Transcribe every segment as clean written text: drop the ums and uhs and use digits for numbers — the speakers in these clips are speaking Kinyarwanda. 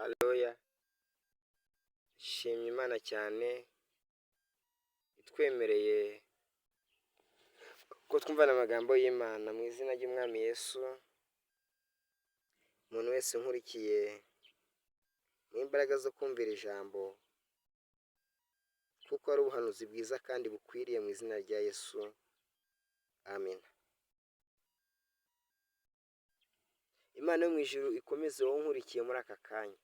Haleluya, nshimye Imana cyane itwemereye ko twumvana amagambo y'Imana mu izina ry'Umwami Yesu. Umuntu wese unkurikiye mu imbaraga zo kumvira ijambo, kuko ari ubuhanuzi bwiza kandi bukwiriye mu izina rya Yesu, amen. Imana yo mu ijuru ikomeze wowe unkurikiye muri aka kanya.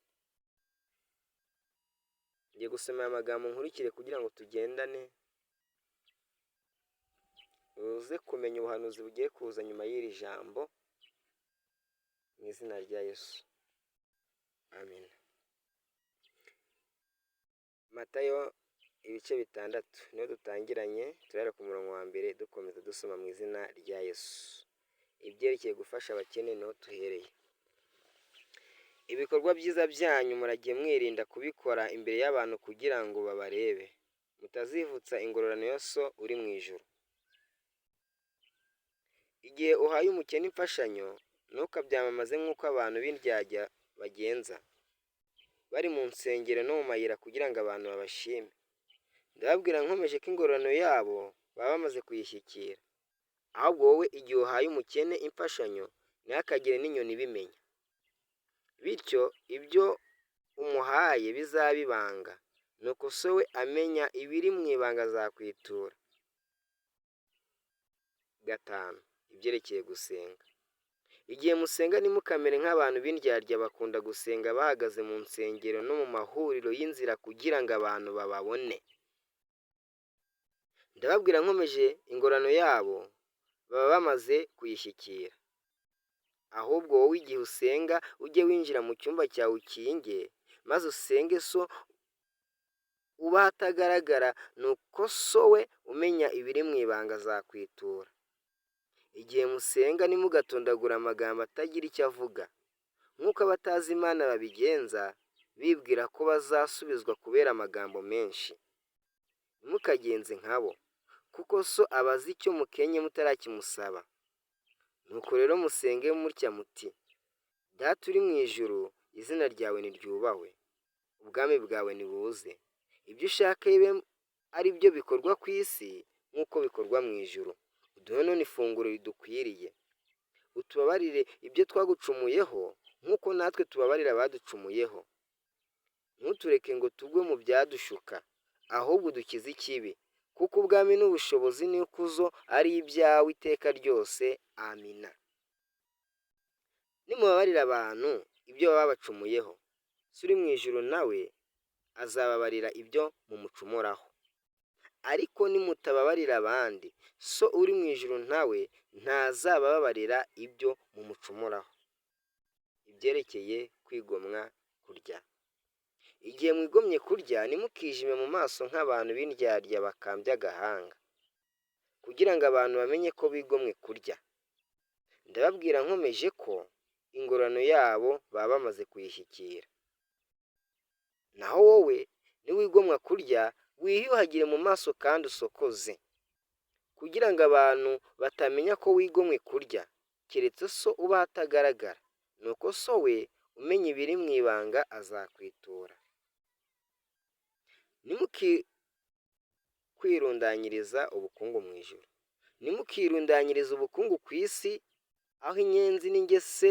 Ngiye gusoma aya magambo nkurikire kugira ngo tugendane, uze kumenya ubuhanuzi bugiye kuza nyuma y'iri jambo mu izina rya Yesu, amen. Matayo ibice 6 niyo dutangiranye, turahera ku murongo wa mbere dukomeza dusoma mu izina rya Yesu. Ibyerekeye gufasha abakene niho tuhereye. Ibikorwa byiza byanyu murajye mwirinda kubikora imbere y'abantu kugira ngo babarebe, mutazivutsa ingororano ya So uri mu ijuru. Igihe uhaye umukene imfashanyo, ntukabyamamaze nk'uko abantu b'indyarya bagenza, bari mu nsengero no mu mayira kugira ngo abantu babashime. Ndababwira nkomeje ko ingororano yabo baba bamaze kuyishyikira. Ahubwo wowe igihe uhaye umukene imfashanyo, ntihakagire n'inyoni ibimenya. Bityo ibyo umuhaye bizabe ibanga, nuko so we amenya ibiri mu ibanga azakwitura. 5, ibyerekeye gusenga. Igihe musenga ntimukamere nk'abantu b'indyarya bakunda gusenga bahagaze mu nsengero no mu mahuriro y'inzira kugira ngo abantu bababone. Ndababwira nkomeje ingororano yabo baba bamaze kuyishyikira. Ahubwo wowe igihe usenga ujye winjira mu cyumba cyawe ukinge, maze usenge so uba ahatagaragara, nuko so we umenya ibiri mu ibanga azakwitura. Igihe musenga ntimugatondagure amagambo atagira icyo avuga, nk'uko abatazi Imana babigenza, bibwira ko bazasubizwa kubera amagambo menshi. Ntimukagenze nkabo, kuko so aba azi icyo mukenye mutarakimusaba. Nuko rero musenge mutya muti: Data uri mu ijuru, izina ryawe niryubahwe, ubwami bwawe nibuze, ibyo ushaka bibe ari byo bikorwa ku isi nk'uko bikorwa mu ijuru. Uduhe none ifunguro ridukwiriye, utubabarire ibyo twagucumuyeho nk'uko natwe tubabarira abaducumuyeho. Ntutureke ngo tugwe mu byadushuka, ahubwo udukize ikibi, kuko ubwami n'ubushobozi n'ikuzo ari ibyawe iteka ryose, amina. Nimubabarira abantu ibyo baba babacumuyeho, So uri mu ijuru nawe azababarira ibyo mumucumuraho. Ariko nimutababarira abandi, So uri mu ijuru nawe ntazababarira ibyo mumucumuraho. Ibyerekeye kwigomwa kurya. Igihe mwigomye kurya, ntimukijime mu maso nk'abantu b'indyarya bakambye agahanga, kugira ngo abantu bamenye ko bigomwe kurya. Ndababwira nkomeje ko ingororano yabo baba bamaze kuyishyikira. Naho wowe niwigomwa kurya, wiyuhagire mu maso kandi usokoze, kugira ngo abantu batamenya ko wigomwe kurya, keretse so uba ahatagaragara, nuko so we umenya ibiri mu ibanga azakwitura. Ntimukikwirundanyiriza ubukungu mu ijuru, ntimukirundanyirize ubukungu ku isi, aho inyenzi n'ingese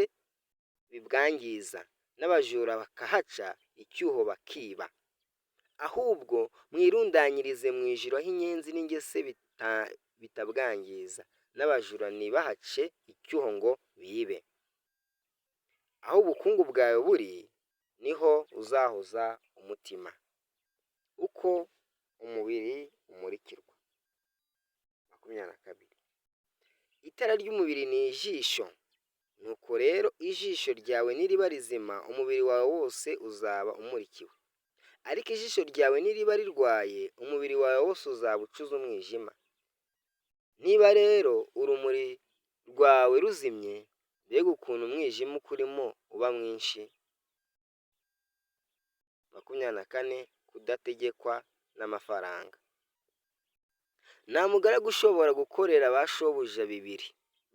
bibwangiza, n'abajura bakahaca icyuho bakiba. Ahubwo mwirundanyirize mu ijuru aho inyenzi n'ingese bitabwangiza, n'abajura ntibahace icyuho ngo bibe. Aho ubukungu bwawe buri niho uzahoza umutima. Uko umubiri umurikirwa. 22. Itara ry'umubiri ni ijisho. Nuko rero ijisho ryawe niriba rizima, umubiri wawe wose uzaba umurikiwe. Ariko ijisho ryawe niriba rirwaye, umubiri wawe wose uzaba ucuze umwijima. Niba rero urumuri rwawe ruzimye, mbega ukuntu umwijima ukurimo uba mwinshi! 24, kudategekwa n'amafaranga. Nta mugaragu ushobora gukorera ba shobuja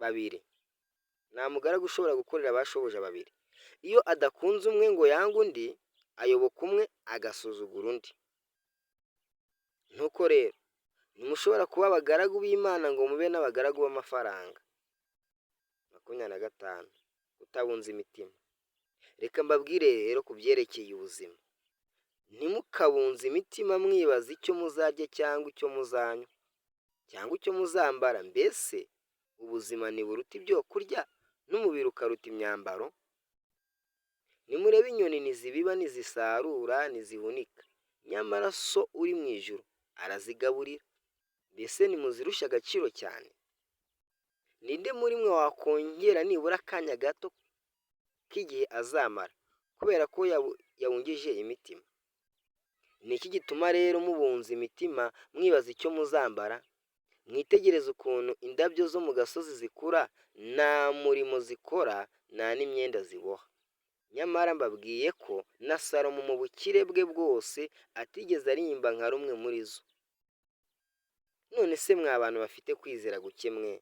babiri. Nta mugaragu ushobora gukorera ba shobuja babiri. Iyo adakunze umwe ngo yange undi, ayoboka umwe agasuzugura undi. Nuko rero ntimushobora kuba abagaragu b'Imana ngo mube n'abagaragu b'amafaranga. 25. Kutabunza imitima. Reka mbabwire rero ku byerekeye ubuzima. Ntimukabunze imitima mwibaza icyo muzarya cyangwa icyo muzanywa cyangwa icyo muzambara. Mbese ubuzima ntiburuta ibyo kurya, n'umubiri ukaruta imyambaro? Nimurebe inyoni, ntizibiba, ntizisarura, ntizihunika, nyamara So uri mu ijuru arazigaburira. Mbese ntimuzirusha agaciro cyane? Ninde muri mwe wakongera nibura akanya gato k'igihe azamara, kubera ko yabungije imitima? Ni iki gituma rero mubunza imitima mwibaza icyo muzambara? Mwitegereze ukuntu indabyo zo mu gasozi zikura, nta murimo zikora, nta n'imyenda ziboha. Nyamara mbabwiye ko na Salomo mu bukire bwe bwose atigeze arimba nka rumwe muri zo. None se mwa bantu bafite kwizera guke mwe,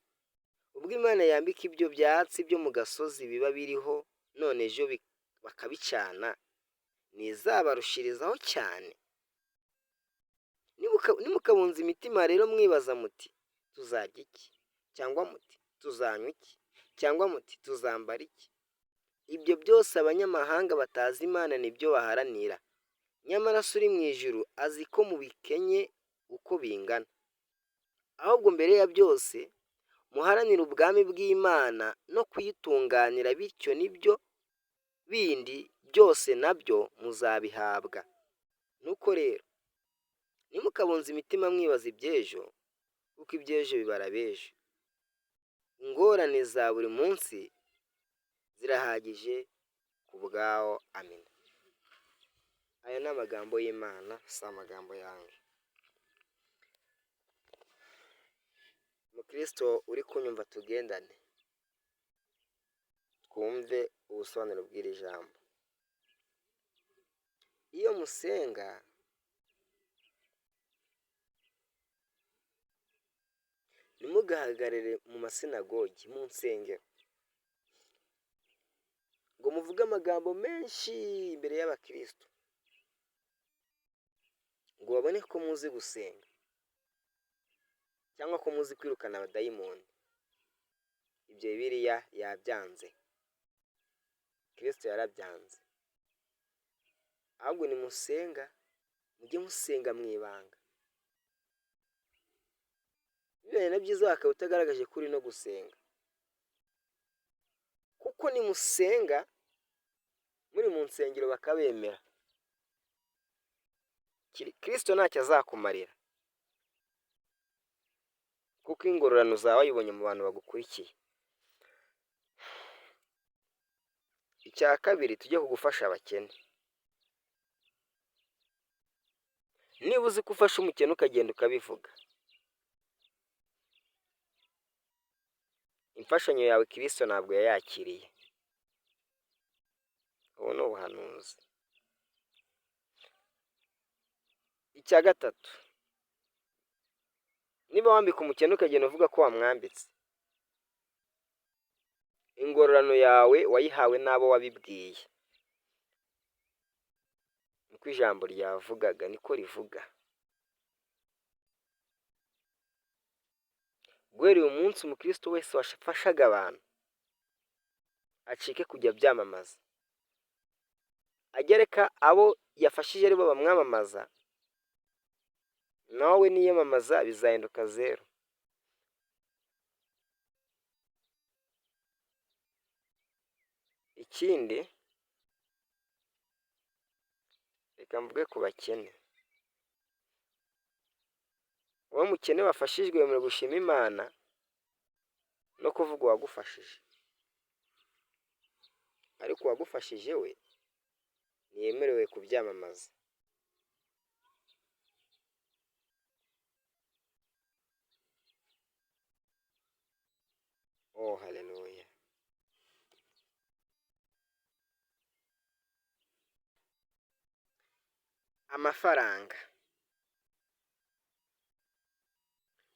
ubwo Imana yambika ibyo byatsi byo mu gasozi biba biriho none ejo bakabicana, ntizabarushirizaho cyane? Ntimukabunze imitima rero mwibaza muti tuzarya iki, cyangwa muti tuzanywa iki, cyangwa muti tuzambara iki? Ibyo byose abanyamahanga batazi Imana nibyo baharanira. Nyamara So uri mu ijuru azi ko mubikenye uko bingana. Ahubwo mbere ya byose muharanire ubwami bw'Imana no kuyitunganira, bityo nibyo bindi byose nabyo muzabihabwa. Nuko rero ntimukabunze imitima mwibaza iby'ejo, kuko iby'ejo bibara ab'ejo. Ingorane za buri munsi zirahagije ku bwawo. Amina. Aya ni amagambo y'Imana, si amagambo yanjye. Mukristo uri kunyumva tugendane, twumve ubusobanuro bw'iri jambo. Iyo musenga ntimugahagarare mu masinagogi, mu nsengero, ngo muvuge amagambo menshi imbere y'abakristo, ngo babone ko muzi gusenga cyangwa ko muzi kwirukana abadayimoni. Ibyo Bibiliya yabyanze, Kristo yarabyanze. Ahubwo nimusenga mujye musenga mu ibanga. Bibaye na byiza wakaba utagaragaje ko uri no gusenga, kuko nimusenga muri mu nsengero bakabemera, Kristo ntacyo azakumarira, kuko ingororano uzaba wayibonye mu bantu bagukurikiye. Icya kabiri, tujye ku gufasha abakene. Niba uzi ko ufasha umukene ukagenda ukabivuga, imfashanyo yawe Kristo ntabwo yayakiriye. Ubu ni ubuhanuzi. Icya gatatu, niba wambika umukene ukagenda uvuga ko wamwambitse, ingororano yawe wayihawe n'abo wabibwiye. Niko ijambo ryavugaga, niko rivuga. Guhera uyu munsi umukristo wese wafashaga abantu acike kujya abyamamaza, ajye areka abo yafashije aribo bamwamamaza, nawe niyamamaza bizahinduka zeru. Ikindi, reka mvuge ku bakene. Wowe mukene wafashijwe wemerewe gushima Imana no kuvuga uwagufashije, ariko uwagufashije we ntiyemerewe kubyamamaza. Oh, haleluya. Amafaranga.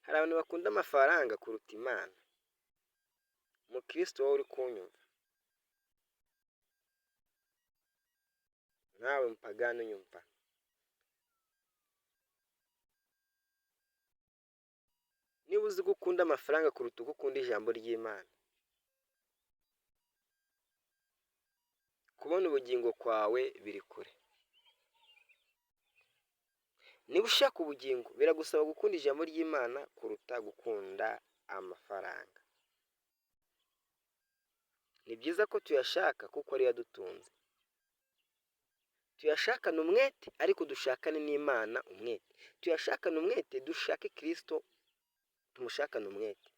Hari abantu bakunda amafaranga kuruta Imana. Mukristo wowe uri kunyumva, Nawe mupagani unyumva, niba uzi ko ukunda amafaranga kuruta uko ukunda ijambo ry'Imana, kubona ubugingo kwawe biri kure. Niba ushaka ubugingo, biragusaba gukunda ijambo ry'Imana kuruta gukunda amafaranga. Ni byiza ko tuyashaka kuko ariyo adutunze. Tuyashakane umwete, ariko dushakane n'Imana umwete. Tuyashakane umwete, dushake Kristo, tumushakane umwete.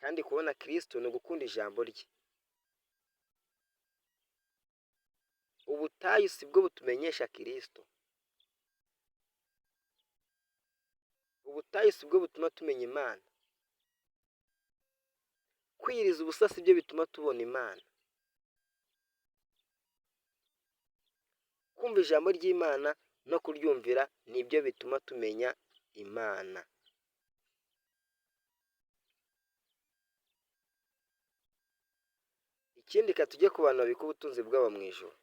Kandi kubona Kristo ni ugukunda ijambo rye. Ubutayu si bwo butumenyesha Kristo. Ubutayu si bwo butuma tumenya Imana. Kwiyiriza ubusa si byo bituma tubona Imana. Kumva ijambo ry'Imana no kuryumvira nibyo bituma tumenya Imana. Ikindi, ka tujye ku bantu babika ubutunzi bwabo mu ijuru.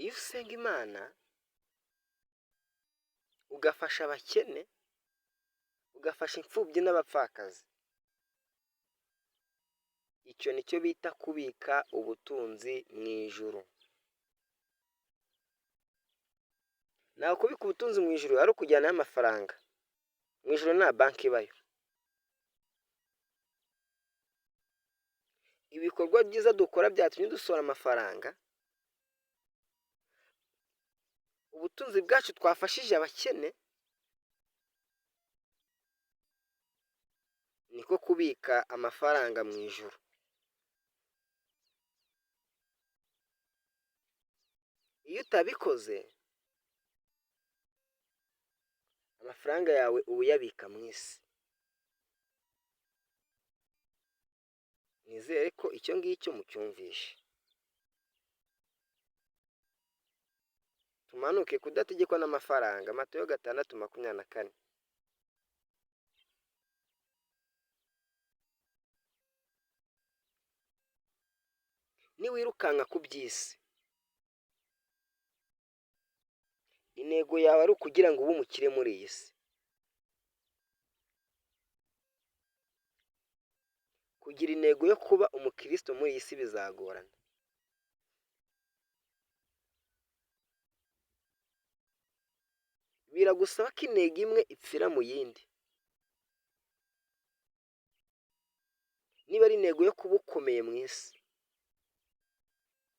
Iyo usenga Imana ugafasha abakene, ugafasha imfubyi n'abapfakazi, icyo nicyo bita kubika ubutunzi mu ijuru. Ntabwo kubika ubutunzi mu ijuru ari ukujyanayo amafaranga. Mu ijuru nta banki ibayo. Ibikorwa byiza dukora byatumye dusohora amafaranga, ubutunzi bwacu twafashije abakene, niko kubika amafaranga mu ijuru. Iyo utabikoze, amafaranga yawe uba uyabika mu isi. Nizere ko icyo ngicyo mucyumvishe. Tumanuke kudategekwa n'amafaranga, Matayo 6:24. Niwirukanka ku by'isi, intego yawe ari ukugira ngo ube umukire muri iyi si. Kugira intego yo kuba umukristo muri iyi si bizagorana. Biragusaba ko intego imwe ipfira mu yindi. Niba ari intego yo kuba ukomeye mu isi,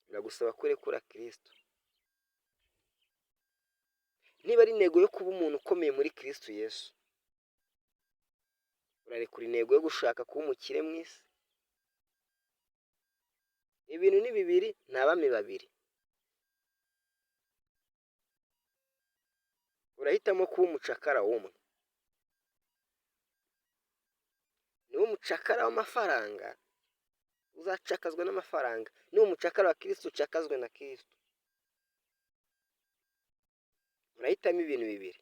biragusaba ko urekura Kristo. Niba ari intego yo kuba umuntu ukomeye muri Kristo Yesu, urarekura intego yo gushaka kuba umukire mu isi. Ibintu ni bibiri, nta bami babiri. Urahitamo kuba umucakara w'umwe. Niba umucakara w'amafaranga, uzacakazwa n'amafaranga. Niba umucakara wa Kristo, ucakazwe na Kristo. Urahitamo ibintu bibiri.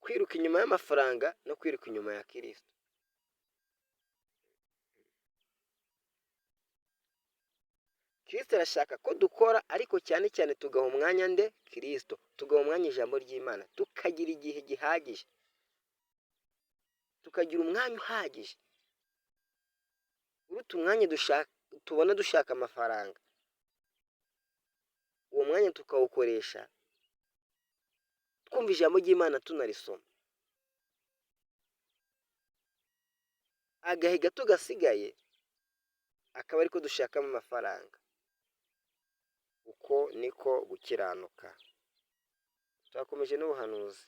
Kwiruka inyuma y'amafaranga no kwiruka inyuma ya Kristo. Kristo arashaka ko dukora, ariko cyane cyane tugaha umwanya nde? Kristo. Tugaha umwanya ijambo ry'Imana, tukagira igihe gihagije, tukagira umwanya uhagije uruta umwanya tubona dushaka amafaranga. Uwo mwanya tukawukoresha twumva ijambo ry'Imana, tunarisoma. Agahe gato gasigaye akaba ariko dushakamo amafaranga. Uko niko gukiranuka. Twakomeje n'ubuhanuzi.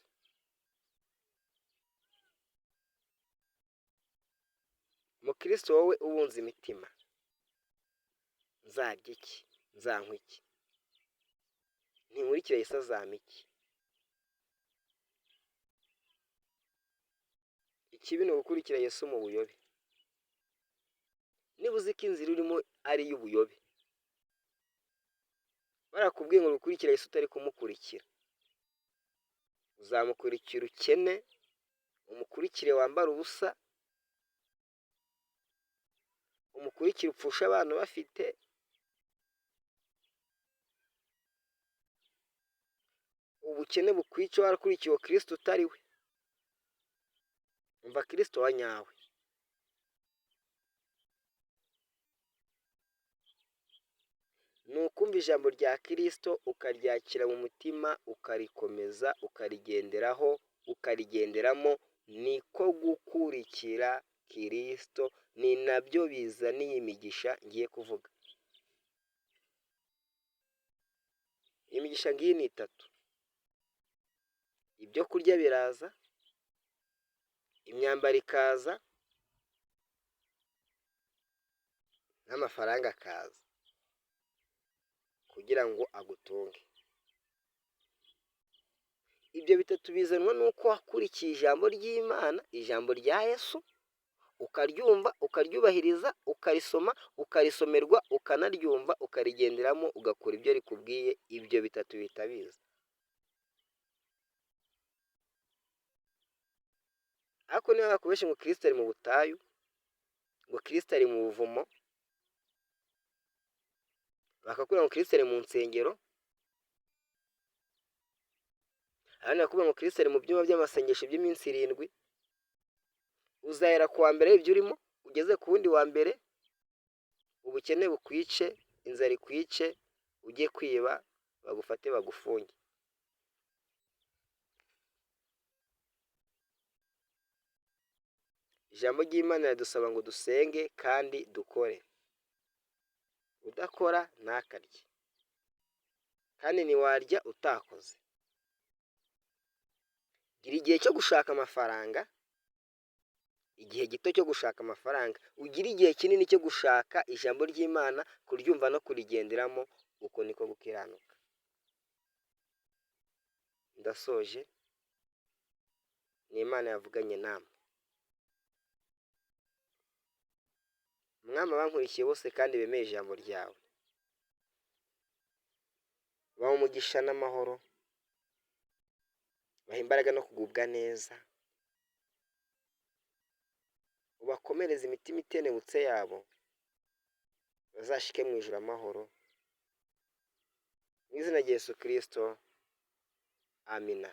Mukristo wowe ubunza imitima, nzarya iki? Nzanywa iki? Ninkurikira Yesu azampa iki? Ikibi ni ugukurikira Yesu mu buyobe. Niba uzi ko inzira urimo ari iy'ubuyobe, Barakubwiye ngo ukurikire Yesu utari kumukurikira, uzamukurikira ukene, umukurikire wambara ubusa, umukurikire upfusha abana bafite, ubukene bukwica warakurikiye uwo Kristo utari we. Umva Kristo wa nyawe. Ni ukumva ijambo rya Kristo ukaryakira mu mutima, ukarikomeza, ukarigenderaho, ukarigenderamo, niko gukurikira Kristo, ni nabyo bizaniye imigisha ngiye kuvuga. Imigisha ngiyi ni itatu. Ibyo kurya biraza, imyambaro ikaza, n'amafaranga akaza kugira ngo agutunge. Ibyo bitatu bizanwa n'uko wakurikiye ijambo ry'Imana, ijambo rya Yesu, ukaryumva, ukaryubahiriza, ukarisoma, ukarisomerwa, ukanaryumva, ukarigenderamo, ugakora ibyo rikubwiye, ibyo bitatu bihita biza. Ariko niba bakubeshye ngo Kristo ari mu butayu, ngo Kristo ari mu buvumo, bakakubwira ngo Kristo ari mu nsengero, abandi bakakubwira ngo Kristo ari mu byumba by'amasengesho by'iminsi irindwi, uzahera ku wa mbere ibyo urimo, ugeze ku wundi wa mbere, ubukene bukwice, inzara ikwice, ujye kwiba, bagufate bagufunge. Ijambo ry'Imana riradusaba ngo dusenge kandi dukore. Udakora ntakarye, kandi ntiwarya utakoze. Gira igihe cyo gushaka amafaranga, igihe gito cyo gushaka amafaranga, ugire igihe kinini cyo gushaka ijambo ry'Imana, kuryumva no kurigenderamo, uko niko gukiranuka. Ndasoje, ni Imana yavuganye namwe. Mwami abankurikiye bose kandi bemeye ijambo ryawe, baha umugisha n'amahoro, baha imbaraga no kugubwa neza, ubakomereze imitima itenebutse yabo, bazashike mu ijuru amahoro, mu izina rya Yesu Kristo, amina.